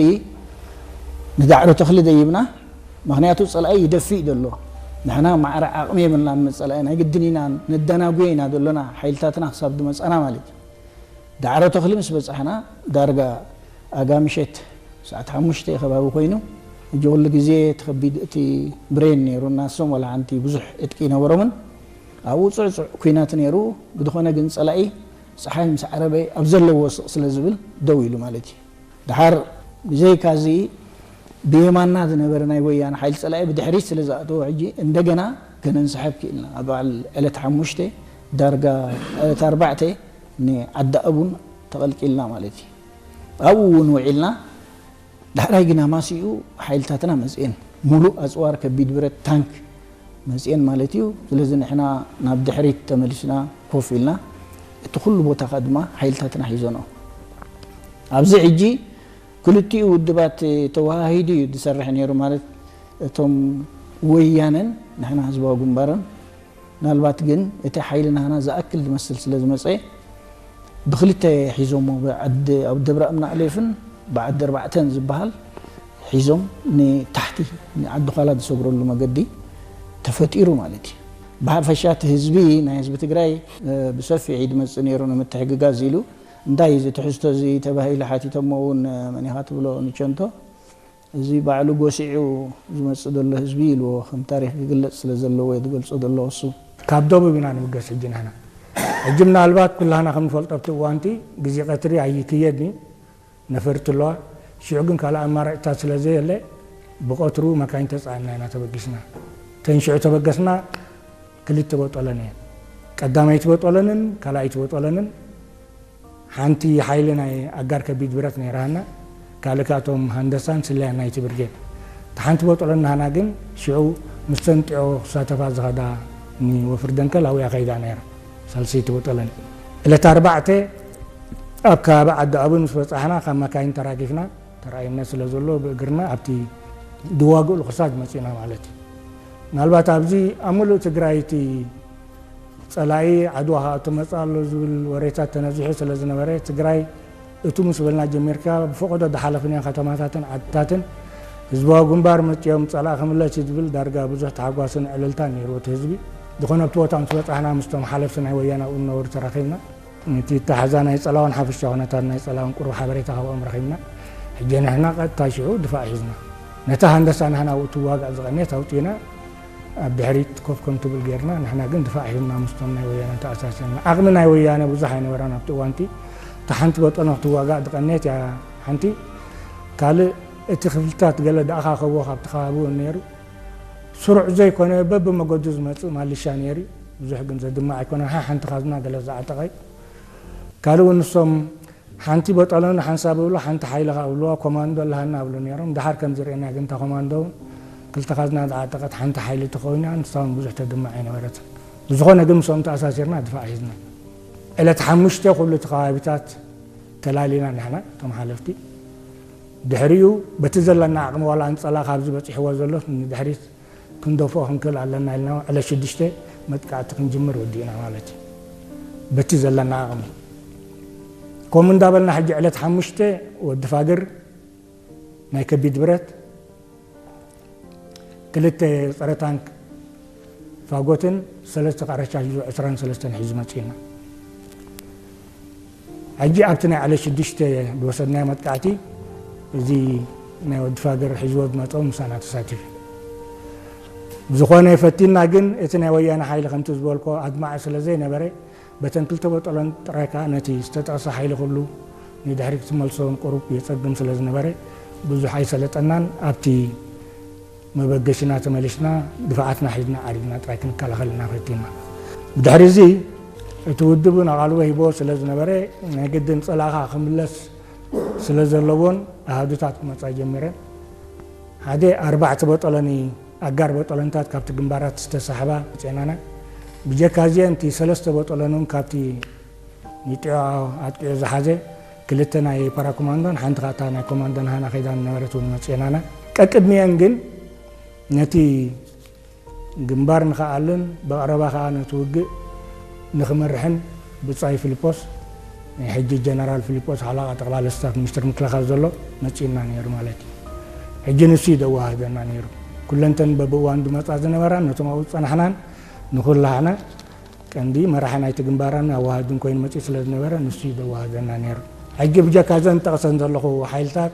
ንዳዕሮ ተኽሊ ደይብና፣ ምኽንያቱ ጸላኢ ይደፍእ ዘሎ። ንሕና ማዕረ ዓቕሚ የብልናን፣ መጸላኢ ናይ ግድን ኢና ነደናጉዮ ኢና ዘሎና ሓይልታትና ክሳብ ዝመጻና ማለት እዩ። ዳዕሮ ተኽሊ ምስ በጻሕና ዳርጋ ኣጋ ምሸት ሰዓት ሓሙሽተ ከባቢ ኮይኑ፣ ሕጂ ኩሉ ግዜ እቲ ከቢድ እቲ ብሬን ነይሩ እናሶም ዋላ ሓንቲ ብዙሕ ዕጥቂ ይነበሮምን ኣብኡ ጽዕጹዕ ኩናት ነይሩ። ብዝኾነ ግን ጸላኢ ጸሓይ ምስ ዓረበ ኣብ ዘለዎ ስቕ ስለ ዝብል ደው ኢሉ ማለት እዩ። ደሓር ብዘይካዚ ብየማንና ዝነበረ ናይ ወያነ ሓይሊ ጸላኢ ብድሕሪት ስለ ዝኣተወ ሕጂ እንደገና ከነንስሕብ ክኢልና። ኣብ በዓል ዕለት ሓሙሽተ ዳርጋ ዕለት ኣርባዕተ ንዓዲ ኣቡን ተቐልቂልና ማለት እዩ። ኣብኡ እውን ውዒልና። ዳሕራይ ግን ኣማሲኡ ሓይልታትና መፅኤን፣ ሙሉእ ኣፅዋር ከቢድ ብረት ታንክ መፅኤን ማለት እዩ። ስለዚ ንሕና ናብ ድሕሪት ተመሊስና ኮፍ ኢልና፣ እቲ ኩሉ ቦታ ከዓ ድማ ሓይልታትና ሒዞንኦ። ኣብዚ ሕጂ ክልቲኡ ውድባት ተወሃሂዱ እዩ ዝሰርሕ ነይሩ፣ ማለት እቶም ወያነን ንሕና ህዝባዊ ግንባርን። ምናልባት ግን እቲ ሓይሊ ናህና ዝኣክል ዝመስል ስለ ዝመፀ ብክልተ ሒዞሞ፣ ብዓዲ ኣብ ደብረ እምናእሌፍን ብዓዲ ኣርባዕተን ዝበሃል ሒዞም ንታሕቲ ንዓዲ ኳላ ዝሰግረሉ መገዲ ተፈጢሩ ማለት እዩ። ብሓፈሻ እቲ ህዝቢ፣ ናይ ህዝቢ ትግራይ ብሰፊሕ እዩ ዝመፅእ ነይሩ ንምትሕግጋዝ ኢሉ። እንታይ እዩ እዚ ትሕዝቶ እዚ ተባሂሉ ሓቲቶሞ እውን፣ መን ኢኻ ትብሎ ንቸንቶ፣ እዚ ባዕሉ ጎሲዑ ዝመፅእ ዘሎ ህዝቢ ኢልዎ፣ ከም ታሪክ ክግለፅ ስለ ዘለዎ እየ ዝገልፆ ዘለኹ እሱ። ካብ ደቡብ ኢና ንምገስ ሕጂ ንሕና። ሕጂ ምናልባት ኩላህና ከም ንፈልጦ ኣብቲ እዋንቲ ግዜ ቀትሪ ኣይክየድን እዩ፣ ነፈርቲ ኣለዋ። ሽዑ ግን ካልእ ኣማራጭታት ስለ ዘየለ ብቐትሩ መካይን ተፃዒንና ኢና ተበጊስና። እተን ሽዑ ተበገስና ክልተ በጦለን እየን። ቀዳመይቲ በጦለንን ካልኣይቲ በጦለንን ሓንቲ ሓይሊ ናይ ኣጋር ከቢድ ብረት ነይራና፣ ካልእ ከኣ እቶም ሃንደሳን ስለያን ናይቲ ብርጌድ። እታ ሓንቲ በጦለን ናህና ግን ሽዑ ምስተን ጢዖ ክሳተፋ ዝኸዳ ንወፍሪ ደንከል ኣብያ ከይዳ ነይራ፣ ሳልሰይቲ በጦለን። ዕለት ኣርባዕተ ኣብ ከባቢ ዓዲ ኣቡን ምስ በጻሕና ካብ መካይን ተራጊፍና፣ ተራእይነት ስለ ዘሎ ብእግርና ኣብቲ ዝዋግእሉ ክሳድ መጺእና ማለት እዩ። ምናልባት ኣብዚ ኣብ ምሉእ ትግራይ እቲ ጸላኢ ዓድዋ ክኣቱ መጽእ ኣሎ ዝብል ወሬታት ተነዚሑ ስለ ዝነበረ፣ ትግራይ እቱ ምስ በልና ጀሚርካ ብፈቐዶ ዝሓለፍናዮ ከተማታትን ዓድታትን ህዝባዊ ግንባር መጺኦም ጸላኢ ክምለስ እዩ ዝብል ዳርጋ ብዙሕ ተሓጓስን ዕልልታን ነይርዎ እቲ ህዝቢ። ዝኾነ ኣብቲ ቦታ ምስ በጻሕና ምስቶም ሓለፍቲ ናይ ወያነ ኣብኡ ዝነበሩ ተራኺብና። እቲ ኣተሓሕዛ ናይ ጸላውን ሓፈሻዊ ኩነታት ናይ ጸላውን ቁሩብ ሓበሬታ ካብኦም ረኺብና። ሕጂ ንሕና ቀጥታ ሽዑ ድፋዕ ሒዝና። ነታ ሃንደሳ ንሕና ኣብኡ ትዋጋእ ዝቐነየት ኣውጺእና ኣብ ድሕሪት ኮፍ ከም ትብል ጌርና፣ ንሕና ግን ድፋዕ ሒዝና ምስቶም ናይ ወያነ ተኣሳሲርና። ዓቕሚ ናይ ወያነ ብዙሕ ኣይነበረን ኣብቲ እዋንቲ። እታ ሓንቲ በጦና ክትዋጋእ ዝቐነየት እያ ሓንቲ። ካልእ እቲ ክፍልታት ገለ ዝኣኻኸብዎ ካብቲ ከባቢ እውን ነይሩ። ስሩዕ ዘይኮነ በብመገዱ ዝመጽእ ማልሻ ነይሩ። ብዙሕ ግን ዘድምዕ ኣይኮነን። ሓ-፣ ሓንቲ ካዝና ገለ ዝዓጠቐ እዩ። ካልእ እውን ንሶም ሓንቲ በጦሎኒ ሓንሳብ እብሉ፣ ሓንቲ ሓይሊ ኸኣ እብልዋ፣ ኮማንዶ ኣለሃና እብሉ ነይሮም። ደሓር ከም ዝርእየና ግን እታ ኮማንዶ እውን ክልተ ካዝና ዝዓጠቐት ሓንቲ ሓይሊ ተኾይና፣ ንሳ እውን ብዙሕ ተድምዕ ኣይነበረትን። ብዝኾነ ግን ምስኦም ተኣሳሲርና ድፋዕ ሒዝና። ዕለት ሓሙሽተ ኩሉ እቲ ከባቢታት ተላሊና ንሕና፣ እቶም ሓለፍቲ። ድሕሪኡ በቲ ዘለና ዓቕሚ ዋላ ኣንጸላ ካብዚ በጺሕዎ ዘሎ ንድሕሪት ክንደፍኦ ክንክእል ኣለና ኢልና ዕለት ሽዱሽተ መጥቃዕቲ ክንጅምር ወዲእና ማለት እዩ። በቲ ዘለና ዓቕሚ። ከምኡ እንዳበልና ሕጂ ዕለት ሓሙሽተ ወዲ ፋግር ናይ ከቢድ ብረት፣ ክልተ ጸረ ታንክ ፋጎትን ሰለስተ ከኣ ረሻሽ ዙ ዕስራን ሰለስተን ሒዙ መጺኡና። ሕጂ ኣብቲ ናይ ዕለት ሽዱሽተ ዝወሰድናዮ መጥቃዕቲ፣ እዚ ናይ ወዲ ፋገር ሒዝዎ ዝመጾ ምሳና ተሳቲፉ። ብዝኾነ ፈቲንና፣ ግን እቲ ናይ ወያነ ሓይሊ ከምቲ ዝበልኮ ኣድማዒ ስለ ዘይነበረ፣ በተን ክልተ በጦሎን ጥራይ ከኣ ነቲ ዝተጠቕሰ ሓይሊ ኩሉ ንድሕሪት ክትመልሶ ቁሩብ የጸግም ስለ ዝነበረ፣ ብዙሕ ኣይሰለጠናን። ኣብቲ መበገሽና ተመሊስና ድፍዓትና ሒዝና ዓሪድና ጥራይ ክንከላኸል ኢና ፈቲና። ብድሕሪ እዚ እቲ ውድብ እውን ኣቓልቦ ሂቦ ስለ ዝነበረ፣ ናይ ግድን ጸላእኻ ክምለስ ስለ ዘለዎን ኣሃዱታት ክመጻ ጀሚረን። ሓደ ኣርባዕተ ቦጠሎኒ፣ ኣጋር ቦጠሎንታት ካብቲ ግንባራት ዝተሳሕባ መጺኤናና። ብጀካ እዚአን እቲ ሰለስተ ቦጠሎኒ እውን ካብቲ ንጢዖ ኣጥቂዑ ዝሓዘ ክልተ ናይ ፓራኮማንዶን ሓንቲ ኻታ ናይ ኮማንዶ ናህና ከይዳ ነበረት እውን መጺኤናና። ቀቅድሚአን ግን ነቲ ግንባር ንኽኣልን ብቐረባ ኸኣ ነቲ ውግእ ንኽመርሕን ብጻይ ፊልጶስ፣ ናይ ሕጂ ጀነራል ፊልጶስ ሓለቓ ጠቕላላ ስታፍ ሚኒስትር ምክልኻል ዘሎ መጺኡና ነይሩ ማለት እዩ። ሕጂ ንሱ እዩ ደዋህደና ነይሩ። ኩለንተን በብእዋን ዝመጻ ዝነበራ ነቶም ኣብኡ ዝጸናሕናን ንኹላህና ቀንዲ መራሒ ናይቲ ግንባራን ኣዋሃድን ኮይኑ መጺኡ ስለ ዝነበረ ንሱ እዩ ዘዋሃደና ነይሩ። ሕጂ ብጀካ እዘን ጠቕሰን ዘለኹ ሓይልታት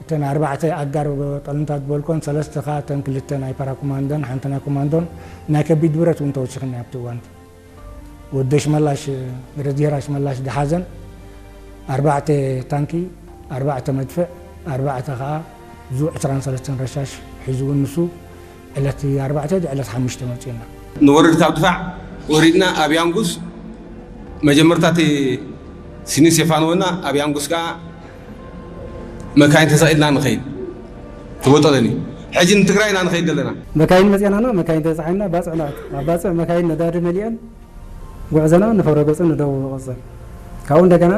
እተን ኣርባዕተ ኣጋር ጠለንታት ዝበልኮን ሰለስተ ኸዓ እተን ክልተ ናይ ፓራኮማንዶን ሓንቲ ናይ ኮማንዶን ናይ ከቢድ ብረት እውን ተወሲኽና ኣብቲ እዋን። ወዲ ሽመላሽ፣ ብረዚሄር ኣሽመላሽ ዝሓዘን ኣርባዕተ ታንኪ፣ ኣርባዕተ መድፍዕ፣ ኣርባዕተ ኸዓ ዙ ዕስራን ሰለስተን ረሻሽ ሒዙ እውን ንሱ ዕለት ኣርባዕተ ዕለት ሓሙሽተ መጺኡና። ንወርድ ካብ ድፋዕ ወሪድና ኣብ ያንጉስ መጀመርታ እቲ ሲኒ ስቴፋኖና ኣብ ያንጉስ ከኣ መካይን ተሰቒልና ንኸይድ ትወጠለኒ። ሕጂ ንትግራይ ኢና ንኸይድ ዘለና። መካይን መጺኣናና፣ መካይን ተጻዒንና ባጽዕ ንኣቱ። ኣብ ባጽዕ መካይን ነዳዲ መሊአን ጉዕዞና ንፈረገጹ ንደቡብ ንቐጽል። ካብኡ እንደገና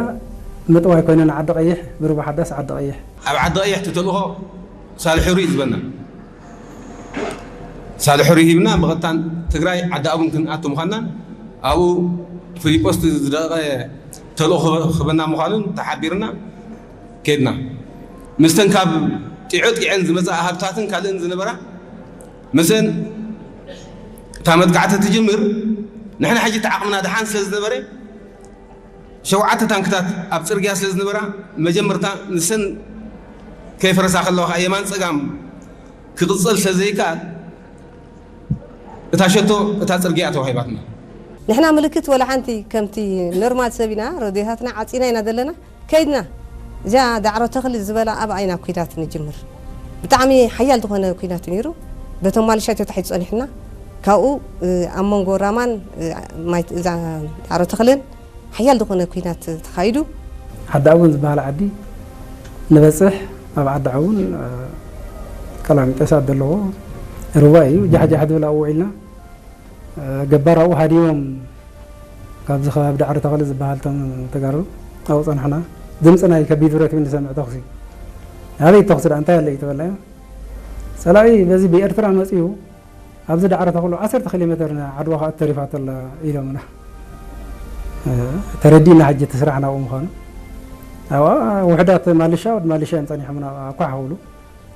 ምጥዋይ ኮይነን ዓዲ ቀይሕ፣ ብሩባ ሓዳስ ዓዲ ቀይሕ። ኣብ ዓዲ ቀይሕ እቲ ተልእኾ ሳልሕሩይ ዝበና። ሳልሕሩይ ሂብና ብቐጥታን ትግራይ ዓዲ ኣቡን ክንኣቱ ምዃንናን ኣብኡ ፊሊጶስ ዝደቐ ተልእኾ ክበና ምዃኑን ተሓቢርና ከድና። ምስተን ካብ ጢዖ ጢዐን ዝመጻ ሃብታትን ካልእን ዝነበራ ምስን እታ መጥቃዕቲ ትጅምር ንሕና ሕጂ እቲ ዓቕምና ደሓን ስለ ዝነበረ ሸውዓተ ታንክታት ኣብ ጽርግያ ስለ ዝነበራ መጀመርታ ንሰን ከይፈረሳ ከለዋ ከኣ የማን ጸጋም ክቕጸል ስለ ዘይከኣል እታ ሸቶ እታ ጽርግያ ተዋሂባትና። ንሕና ምልክት ወላ ሓንቲ ከምቲ ኖርማል ሰብ ኢና፣ ረድዮታትና ዓጺና ኢና ዘለና። ከይድና እዚኣ ዳዕሮ ተኽሊ ዝበላ ኣብኣ ኢና ኲናት ንጅምር። ብጣዕሚ ሓያል ዝኾነ ኲናት እዩ ነይሩ። በቶም ማልሻ ተታሒዙ ጸኒሕና። ካብኡ ኣብ መንጎ ራማን ማይ እዛ ዳዕሮ ተኽልን ሓያል ዝኾነ ኲናት ተኻይዱ። ዓዲ ኣቡን ዝበሃል ዓዲ ንበጽሕ። ኣብ ዓዲ ኣቡን ቀላሚጦሳት ዘለዎ ሩባ እዩ። ጃሕጃሕ ዝብል ኣብኡ ውዒልና። ገባር ኣብኡ ሃዲሞም ካብዚ ከባቢ ዳዕሮ ተኽሊ ዝበሃል እቶም ተጋሩ ኣብኡ ጸናሕና። ድምፂ ናይ ከቢድ ብረት እውን ንሰምዕ ተኹሲ። ኣበይ ተኹሲ ደኣ እንታይ ኣሎ እዩ ተበልና። ጸላኢ በዚ ብኤርትራ መጺኡ ኣብዚ ዳዕሮ ተኽሉ ዓሰርተ ኪሎ ሜተር ዓድዋ ከኣ ተሪፋቶ ኣላ ኢሎምና። ተረዲእና ሕጂ እቲ ስራሕ ናብኡ ምዃኑ። ኣብኣ ውሕዳት ማልሻ ወዲ ማልሻ እዮም ጸኒሖምና ኣኳሕ ክብሉ።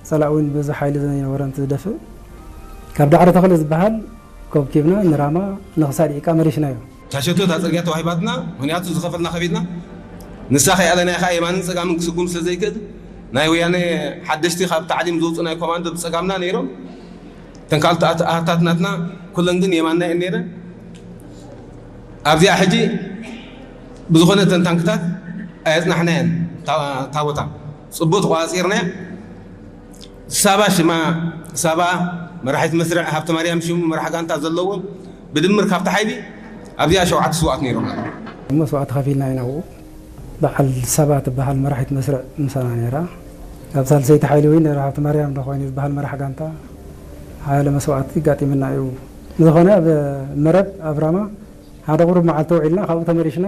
ጸላኢ እውን በዚ ሓይሊ ዘይነበረ እንትደፍእ ካብ ዳዕሮ ተኽሊ ዝበሃል ኮብኪብና ንራማ ንኽሳድ ዒቃ መሊስናዮ። እታ ሸቶ እታ ጽርግያ ተዋሂባትና፣ ምኽንያቱ ዝኸፈልና ከፊልና፣ ንሳ ከይኣለናያ ከኣ የማንን ጸጋምን ክስጉም ስለ ዘይክእል፣ ናይ ወያነ ሓደሽቲ ካብ ታዕሊም ዝወጹ ናይ ኮማንዶ ብጸጋምና ነይሮም። እተን ካልኦት ኣሃታት ናትና ኩለን ግን የማንና እየን ነይረን። ኣብዚኣ ሕጂ ብዝኾነ እተን ታንክታት ኣየጽናሕናየን። እታ ቦታ ጽቡቕ ተቋጺርናያ። ሳባ ሽማ ሳባ መራሒት መስርዕ፣ ሃብተ ማርያም ሽሙ መራሕ ጋንታ ዘለዎም ብድምር ካብቲ ሓይሊ ኣብዚኣ ሸውዓተ ስውኣት ነይሮም። መስዋእቲ ከፊልና ኢና ኣብኡ። በዓል ሳባ ትበሃል መራሒት መስርዕ ምሳና ነይራ። ኣብ ሳልሰይቲ ሓይሊ እውን ነይራ። ሃብተ ማርያም ዶ ኮይኑ ዝበሃል መራሕ ጋንታ ሓያለ መስዋእቲ ኣጋጢምና እዩ። ብዝኾነ ኣብ መረብ ኣብ ራማ ሓደ ቁሩብ መዓልቲ ውዒልና ካብኡ ተመሊስና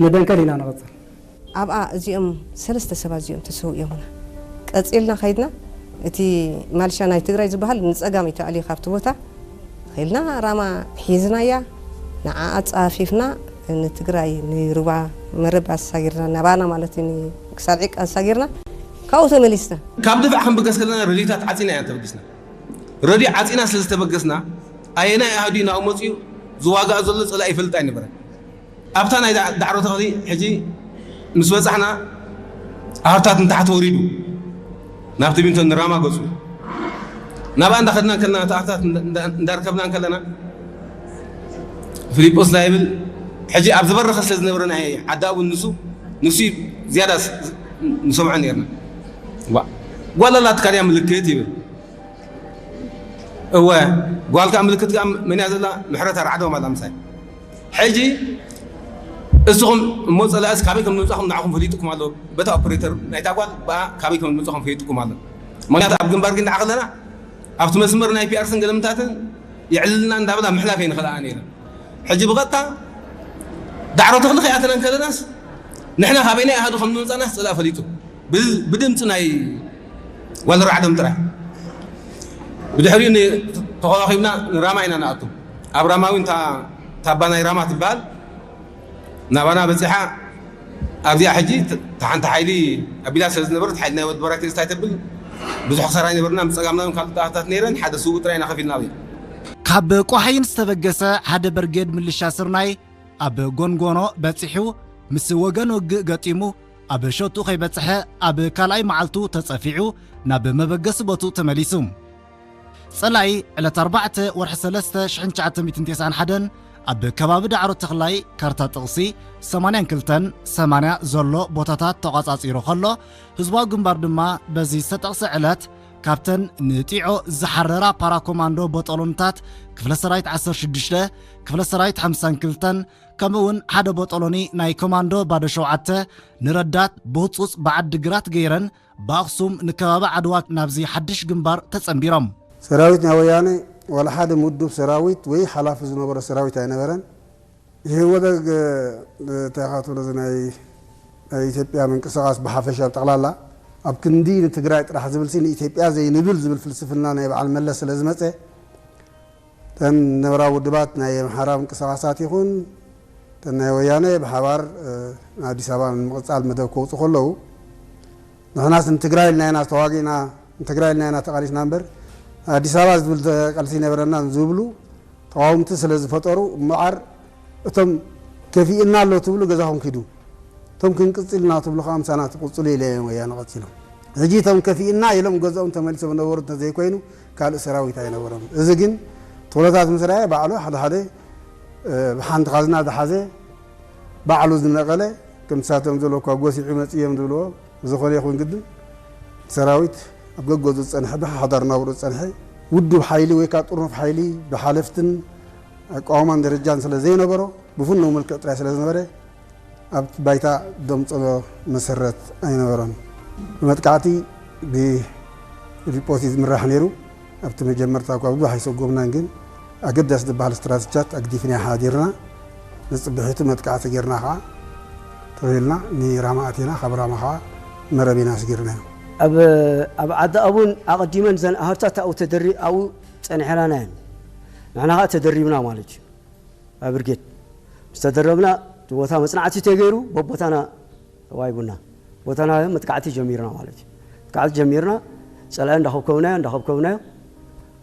ንደንከል ኢና ንቐጽል። ኣብኣ እዚኦም ሰለስተ ሰባት እዚኦም ተሰዊኦምና። ቀጺልና ከይድና እቲ ማልሻ ናይ ትግራይ ዝበሃል ንጸጋም እዩ ተኣልዩ ካብቲ ቦታ። ኸይልና ራማ ሒዝናያ፣ ንዓኣ ኣጻፊፍና ንትግራይ ንሩባ መረብ ኣሳጊርና፣ ናባና ማለት እዩ፣ ንክሳድ ዒቃ ኣሳጊርና ካብኡ ተመሊስና። ካብ ድፋዕ ክንብገስ ከለና ረድዮታት ዓጺና ኢና ተበጊስና። ረድዮ ዓጺና ስለ ዝተበገስና ኣየናይ ኣሃዱ እዩ ናብኡ መጺኡ ዝዋጋእ ዘሎ ጸላኢ ይፈልጥ ኣይነበረን። ኣብታ ናይ ዳ-፣ ዳዕሮ ተኽሊ ሕጂ ምስ በጻሕና ኣሃታት ንታሕቲ ወሪዱ ናብቲ ቢንቶ ንራማ ገጹ ናብኣ እንዳኸድና ከለና፣ እቲ ኣሃታት እንዳ-፣ እንዳ-፣ እንዳርከብና ከለና ፊሊጶስ ዳይብል ሕጂ ኣብ ዝበረኸ ስለ ዝነበረ ናይ ዓዲ ኣቡን ንሱ፣ ንሱ ዝያዳ ስ-፣ ንሰምዖ ነይርና። ዋ፣ ጓል ኣላትካ ድያ ምልክት ይብል። እወ፣ ጓልካ ምልክት ከኣ መን እያ ዘላ? ምሕረት ኣርዓዶም ኣላ ምሳይ። ሕጂ እስኹም እሞ ጸላእስ ካበይ ከም ዝመጻኹም ንዓኹም ፈሊጥኩም ኣሎ። በታ ኦፕሬተር ናይታ ጓል ብኣ ካበይ ከም ዝመጻኹም ፈሊጥኩም ኣሎ። ምኽንያቱ ኣብ ግንባር ግን ንዓ ከለና ኣብቲ መስመር ናይ ፒኣርስን ገለምታትን የዕልልና እንዳበላ ምሕላፍ ኣይንኽእልኣ ነይረን። ሕጂ ብቐጥታ ዳዕሮ ተኽሊ ከይኣተና እንከለናስ ንሕና ካበይናይ ኣሃዱ ከም ዝመጻናስ ጸላእ ፈሊጡ። ብ-፣ ብድምጺ ናይ ጓል ራዕዶም ጥራይ። ብድሕሪኡ ን-፣ ተኸባኺብና ንራማ ኢና ንኣቱ። ኣብ ራማ እውን እታ ታባ ናይ ራማ ትበሃል ናባና በጺሓ። ኣብዚኣ ሕጂ ት-፣ እታ ሓንቲ ሓይሊ ኣቢላ ስለ ዝነበረት ሓይሊ ናይ ወዲ በራኪ እንታይ ተብል ብዙሕ ክሳራ ኣይነበርና። ምስ ጸጋምና እውን ካልኦት ኣሃታት ነይረን ሓደ ስውእ ጥራይ ኢና ከፊልና ኣብያ። ካብ ቋሕይን ዝተበገሰ ሓደ በርጌድ ምልሻ ስርናይ ኣብ ጎንጎኖ በጺሑ ምስ ወገን ውግእ ገጢሙ ኣብ ሸቱ ከይበጽሐ ኣብ ካልኣይ መዓልቱ ተጸፊዑ ናብ መበገሲ ቦትኡ ተመሊሱ። ጸላኢ ዕለት ኣርባዕተ ወርሒ ሰለስተ ሽሕን ትሽዓተ ሚእትን ተስዓን ሓደን ኣብ ከባቢ ዳዕሮ ተኽላይ ካርታ ጥቕሲ ሰማንያን ክልተን ሰማንያ ዘሎ ቦታታት ተቋጻጺሩ ከሎ፣ ህዝባዊ ግንባር ድማ በዚ ዝተጠቕሰ ዕለት ካብተን ንጢዖ ዝሓረራ ፓራኮማንዶ ቦጦሎንታት ክፍለ ሰራዊት ዓሰርተ ሽዱሽተ፣ ክፍለ ሰራዊት ሓምሳን ክልተን፣ ከምኡ እውን ሓደ ቦጦሎኒ ናይ ኮማንዶ ባዶ ሸውዓተ ንረዳት ብህጹጽ ብዓዲ ግራት ገይረን ብኣኽሱም ንከባቢ ዓድዋ ናብዚ ሓድሽ ግንባር ተጸንቢሮም። ሰራዊት ናይ ወያነ ዋላ ሓደ ምዱብ ሰራዊት ወይ ሓላፊ ዝነበሮ ሰራዊት ኣይነበረን። ኢህወደግ እንታይ ኢኻ ትብሎ፣ እዚ ናይ፣ ናይ ኢትዮጵያ ምንቅስቓስ ብሓፈሻ ብጠቕላላ ኣብ ክንዲ ንትግራይ ጥራሕ ዝብልሲ ንኢትዮጵያ ዘይንብል ዝብል ፍልስፍና ናይ በዓል መለስ ስለ ዝመጸ፣ እተን ነብራ ውድባት ናይ ኣምሓራ ምንቅስቓሳት ይኹን እተን ናይ ወያነ ብሓባር፣ እ፣ ንኣዲስ ኣበባ ንምቕጻል መደብ ከውጹ ከለዉ፣ ንሕናስ ንትግራይ ኢልና ኢና ተዋጊእና፣ ንትግራይ ኢልና ኢና ተቓሊስና እምበር፣ ኣዲስ ኣበባ ዝብል ተ-፣ ቃልሲ ኣይነበረናን ዝብሉ ተቓወምቲ ስለ ዝፈጠሩ፣ እምበኣር እቶም ከፊእና ኣሎ ትብሉ ገዛኹም ኪዱ፣ እቶም ክንቅጽል ኢና ትብሉ ከኣ ምሳና ትቕጽሉ ኢለ እዮም ወያነ ቀጺሎም። ሕጂ እቶም ከፊእና ኢሎም ገዝኦም ተመሊሶም ነበሩ እንተዘይኮይኑ፣ ካልእ ሰራዊት ኣይነበሮም። እዚ ግን እቲ ኩነታት ምስ ረኣየ ባዕሉ ሓደ ሓደ፣ እ፣ ብሓንቲ ካዝና ዝሓዘ ባዕሉ ዝነቐለ፣ ከም ንሳቶም ዝበልዎ እኳ ጎሲዑ መጺኡ እዮም ዝብልዎ። ዝኾነ ይኹን ግድን ሰራዊት ኣብ ገገዝኡ ዝጸንሐ፣ ብሓዳር ናብርኡ ዝጸንሐ ውዱብ ሓይሊ ወይ ከዓ ጥርኑፍ ሓይሊ ብሓለፍትን ኣቃውማን ደረጃን ስለ ዘይነበሮ፣ ብፍኑው መልክዕ ጥራይ ስለ ዝነበረ፣ ኣብቲ ባይታ ደምጾ መሰረት ኣይነበሮን። ብመጥቃዕቲ ብሪፖርት እዩ ዝምራሕ ነይሩ። ኣብቲ መጀመርታ እኳ ብዙሕ ኣይሰጎምናን፣ ግን ኣገዳሲ ዝበሃል ስትራተጂታት ኣግዲፍና ሓዲርና፣ ንጽብሒቱ መጥቃዕቲ ጌርና ኸዓ ተበሂልና ንራማ ኣቲና፣ ካብ ራማ ኸዓ መረብ ኢና ኣስጊርናዮ። ኣብ፣ ኣብ ዓዲ ኣቡን ኣቐዲመን ዘን ሃብታት ኣብኡ ተደሪ-፣ ኣብኡ ጸኒሐናና እየን። ንሕና ኸዓ ተደሪብና ማለት እዩ። ኣብ ብርጌድ ምስ ተደረብና፣ እቲ ቦታ መጽናዕቲ ተገይሩ፣ በቦታና ተዋሂቡና። ቦታና መጥቃዕቲ ጀሚርና ማለት እዩ። መጥቃዕቲ ጀሚርና፣ ጸላኢ እንዳኸብከብናዮ፣ እንዳኸብከብናዮ፣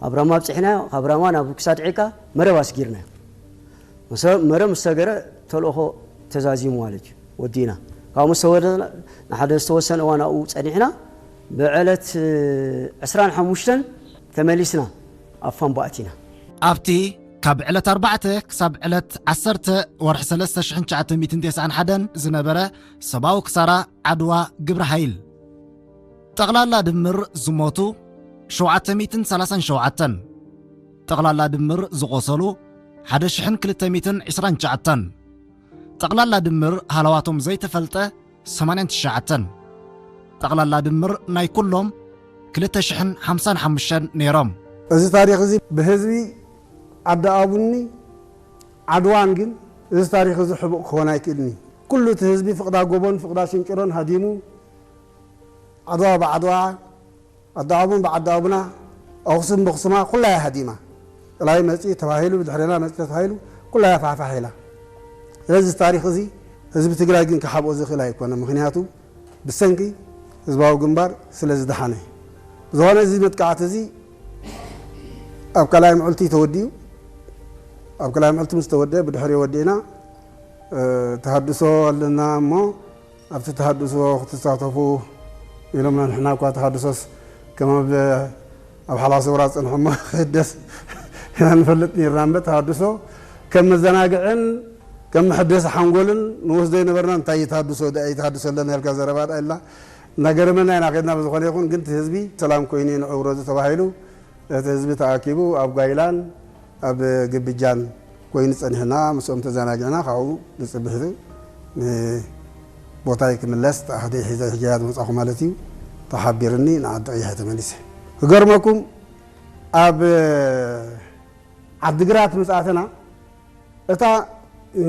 ኣብ ራማ ኣብጺሕናዮ፣ ካብ ራማ ናብ ክሳድ ዒቃ መረብ ኣስጊርናዮ። መሰ-፣ መረብ ምስ ሰገረ፣ ተልእኾ ተዛዚሙ ማለት እዩ። ወዲእና። ካብኡ ምስ ተወደና፣ ንሓደ ዝተወሰነ እዋን ኣብኡ ጸኒሕና፣ ብዕለት ዕስራን ሓሙሽተን ተመሊስና ኣብ ፋምቦ ኣቲና። ኣብቲ ካብ ዕለት ኣርባዕተ ክሳብ ዕለት ዓሰርተ ወርሒ ሰለስተ ሽሕን ትሽዓተ ሚእትን ተስዓን ሓደን ዝነበረ ሰብኣዊ ክሳራ ዓድዋ ግብረ ሓይል። ጠቕላላ ድምር ዝሞቱ ሸውዓተ ሚእትን ሰላሳን ሸውዓተን። ጠቕላላ ድምር ዝቖሰሉ ሓደ ሽሕን ክልተ ሚእትን ዕስራን ትሽዓተን። ጠቕላላ ድምር ሃለዋቶም ዘይተፈልጠ ሰማንያን ትሽዓተን። ጠቕላላ ድምር ናይ ኩሎም ክልተ ሽሕን ሓምሳን ሓሙሽተን ነይሮም። እዚ ታሪኽ እዚ ብህዝቢ ዓዲ ኣቡኒ ዓድዋን ግን እዚ ታሪኽ እዚ ሕቡእ ክኾን ኣይክእልን እዩ። ኩሉ እቲ ህዝቢ ፍቕዳ ጎቦን ፍቕዳ ሽንጭሮን ሃዲሙ፣ ዓድዋ ብዓድዋ፣ ዓዲ ኣቡን ብዓዲ ኣቡና፣ ኣኽሱም ብኣኽሱማ ኩላ እያ ሃዲማ። ጥላይ መጺ ተባሂሉ፣ ብድሕሬና መጺ ተባሂሉ፣ ኩላ እያ ፋሕፋሕ ኢላ። ስለዚ እዚ ታሪኽ እዚ ህዝቢ ትግራይ ግን ክሓብኦ ዝኽእል ኣይኮነን። ምኽንያቱ ብሰንኪ ህዝባዊ ግንባር ስለ ዝደሓነ። ብዝኾነ እዚ መጥቃዕቲ እዚ ኣብ ካልኣይ ምዕልቲ ተወዲኡ። ኣብ ካልኣይ ምዕልቲ ምስ ተወደአ ብድሕሪኡ ወዲእና፣ እ፣ ተሃድሶ ኣለና እሞ ኣብቲ ተሃድሶ ክትሳተፉ ኢሎምና። ንሕና እኳ ተሃድሶስ ከም ኣብ፣ ኣብ ሓላሰ ውራ ዝጸንሑ እሞ ክህደስ ኢና ንፈልጥ ነርና እምበር ተሃድሶ ከም መዘናግዕን ከም መሐደሲ ሓንጎልን ንወስዶ ኣይነበርናን። እንታይ እዩ ተሃድሶ? ደኣ እዩ ተሃድሶ ኣለና ኢልካ ዘረባ ደኣ ኢልና እናገረመና ኢና ከድና። ብዝኾነ ይኹን ግን እቲ ህዝቢ ሰላም ኮይኑ ንዕውሮ ተባሂሉ እቲ ህዝቢ ተኣኪቡ ኣብ ጓይላን ኣብ ግብጃን ኮይኑ ጸኒሕና፣ ምስኦም ተዘናጊዕና ካብኡ ንጽብሕቲ ንቦታይ ክምለስ ተኣህደ ሒዘ ሕጂ እያ ዝመጻኹ ማለት እዩ። ተሓቢርኒ ንዓዲ ቀይሕ ተመሊሰ። ክገርመኩም ኣብ ዓድግራት ምስ ኣተና እታ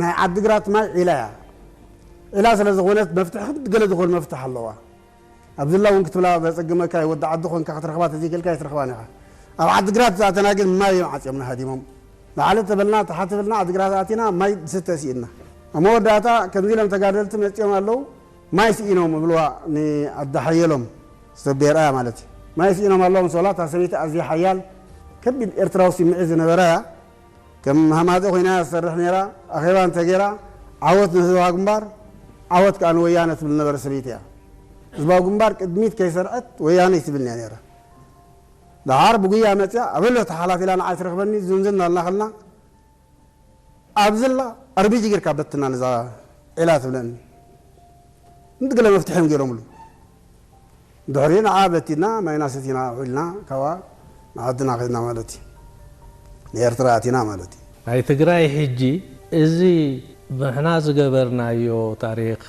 ናይ ዓድግራት ማይ ዒላ እያ። ዒላ ስለ ዝኾነት መፍትሒ ክዲ ገለ ዝኾነ መፍትሒ ኣለዋ። ኣብዚ ላ እውን ክትብላ ዘጸግመካ እዩ። ወዲ ዓዲ ኾንካ ክትረኽባ ተዘይክእልካ ኣይትረኽባን ኢኻ። ኣብ ዓድግራት ዝኣተና ግን ማይ እዮም ዓጽዮምና ሃዲሞም። ላዕሊ ተበልና ታሕቲ ተበልና ዓድግራት ኣቲና ማይ ዝስተ ስኢንና። ኣብ መወዳእታ ከምዚ ኢሎም ተጋደልቲ መጺኦም ኣለዉ። ማይ ስኢኖም እብልዋ ንኣዳ ሓየሎም ዝተቤርኣያ ማለት እዩ። ማይ ስኢኖም ኣለዉ ምስ በላ እታ ሰበይቲ ኣዝያ ሓያል ከቢድ ኤርትራዊ ስምዒት ዝነበራ እያ። ከም ሃማዘ ኮይና እያ ትሰርሕ ነይራ። ኣኼባ እንተገይራ ዓወት ንህዝባዊ ግንባር፣ ዓወት ከኣ ንወያነ ትብል ነበረ ሰበይቲ እያ። ህዝባዊ ግንባር ቅድሚት ከይሰርዐት ወያነ ትብል እያ ነይራ። ደሓር ብጉያ መጽያ ኣበሎ ተሓላፊላ ንዓይ ትረኽበኒ ዝንዝን ኣልና ከልና ኣብዝላ ኣርቢጂ ጌርካ በትና ነዛ ዒላ ትብለኒ። እንዲ ገለ መፍትሒ እዮም ገይሮምሉ። ድሕሪ ንዓ በቲና ማይና ሰቲና ውዒልና ካብኣ ንዓድና ከድና ማለት እዩ። ንኤርትራ ኣቲና ማለት እዩ። ናይ ትግራይ ሕጂ እዚ ንሕና ዝገበርናዮ ታሪኽ፣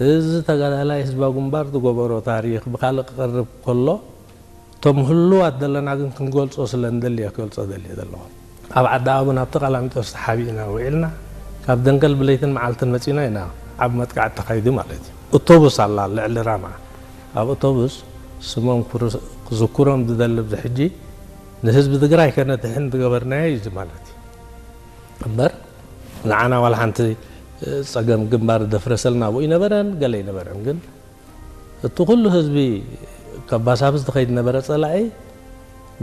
እዚ ተጋዳላይ ህዝባዊ ግንባር ዝገበሮ ታሪኽ ብኻልእ ክቐርብ ከሎ፣ እቶም ህሉዋት ዘለና ግን ክንገልጾ ስለ እንደሊ እየ ክገልጾ ደልየ ዘለኹ። ኣብ ዓዲ ኣቡን ኣብቲ ቀላሚጦስ ተሓቢእና ውዒልና፣ ካብ ደንገል ብለይትን መዓልትን መጺና ኢና። ዓቢ መጥቃዕቲ ተኻይዱ ማለት እዩ። ኣውቶቡስ ኣላ ልዕሊ ራማ። ኣብ ኣውቶቡስ ስሞም ክር-፣ ክዝክሮም ዝደሊ ኣብዚ ሕጂ ንህዝቢ ትግራይ ከነድሕን ዝገበርናዮ እዩ እዚ ማለት እዩ። እምበር ንዓና ዋላ ሓንቲ ጸገም ግንባር ደፍረሰልና ኣብኡ ይነበረን ገለ ይነበረን። ግን እቲ ኩሉ ህዝቢ ከባሳብስ ዝኸይድ ነበረ ጸላኢ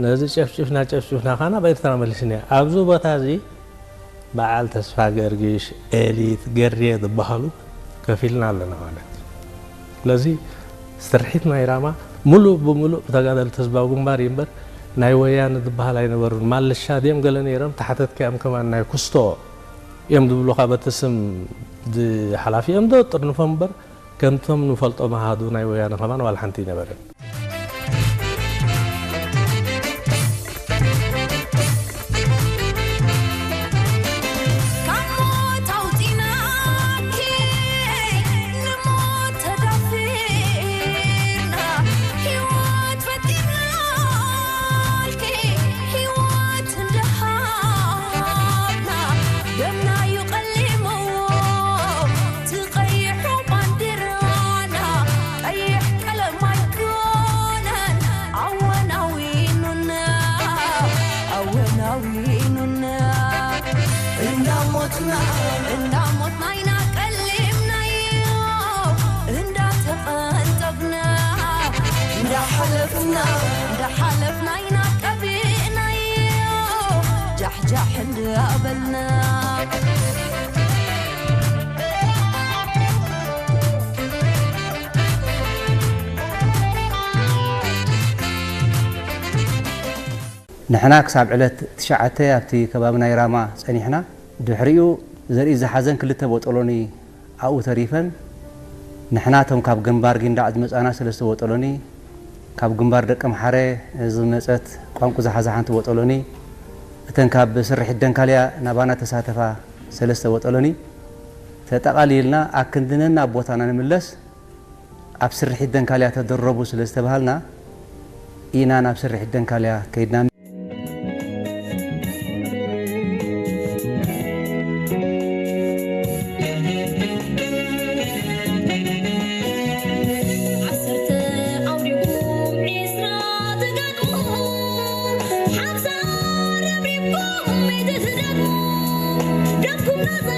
ነዚ ጨፍጭፍና ጨፍጭፍና ኻና ኣብ ኤርትራ መሊስና። ኣብዚ ቦታ እዚ በዓል ተስፋ ገርጊሽ፣ ኤሊት፣ ገሬ ዝበሃሉ ከፊልና ኣለና ማለት እዩ። ስለዚ ስርሒት ናይ ራማ ሙሉእ ብሙሉእ ብተጋደልቲ ህዝባዊ ግንባር እዩ እምበር ናይ ወያነ ዝበሃል ኣይነበሩን። ማልሻ ድዮም ገለ ነይሮም፣ ተሓተትካዮም ከማን ናይ ኩስቶ እዮም ዝብሉኻ በቲ ስም ሓላፊኦም ዶ ጥርንፎም እምበር ከምቶም ንፈልጦም ኣሃዱ ናይ ወያነ ከማን ዋላ ሓንቲ ኣይነበረን። ካብ ሞት ኣውጺናኪ ንሞት ተዳፊርና፣ ህይወት ፈጢርናልኪ ህይወት እንደሃብና፣ ደምና እዩ ቀሊምዎ እቲ ቀይሑ ባንዲራና፣ ቀይሕ ቀለም ኣይኮነን ኣወናዊኑና፣ ኣወናዊኑና። እንዳሞትና፣ እንዳሞትና ኢና ቀሊምናዮ፣ እንዳተቐንጠብና፣ እንዳሓለፍና፣ እንዳሓለፍና ኢና ቀቢእናዮ፣ ጃሕጃሕ እንዳበልና። ንሕና ክሳብ ዕለት ትሽዓተ ኣብቲ ከባቢ ናይ ራማ ጸኒሕና። ድሕሪኡ ዘርኢ ዝሓዘን ክልተ ቦጦሎኒ ኣብኡ ተሪፈን። ንሕና እቶም ካብ ግንባር ጊንዳዕ ዝመጻና ሰለስተ ቦጦሎኒ፣ ካብ ግንባር ደቀምሓረ ዝመጸት ቋንቁ ዝሓዛ ሓንቲ ቦጦሎኒ፣ እተን ካብ ስርሒት ደንካልያ ናባና ተሳተፋ ሰለስተ ቦጦሎኒ፣ ተጠቓሊልና ኣክንድነን ናብ ቦታና ንምለስ። ኣብ ስርሒት ደንካልያ ተደረቡ ስለ ዝተባሃልና ኢና ናብ ስርሒት ደንካልያ ከይድና። ዓሰርተ ኣውዲቑ ዒስራ ተጋድሞ ሓምሳ ረብሪብኩም ኣይትትደግሙ። ደምኩም ናዛ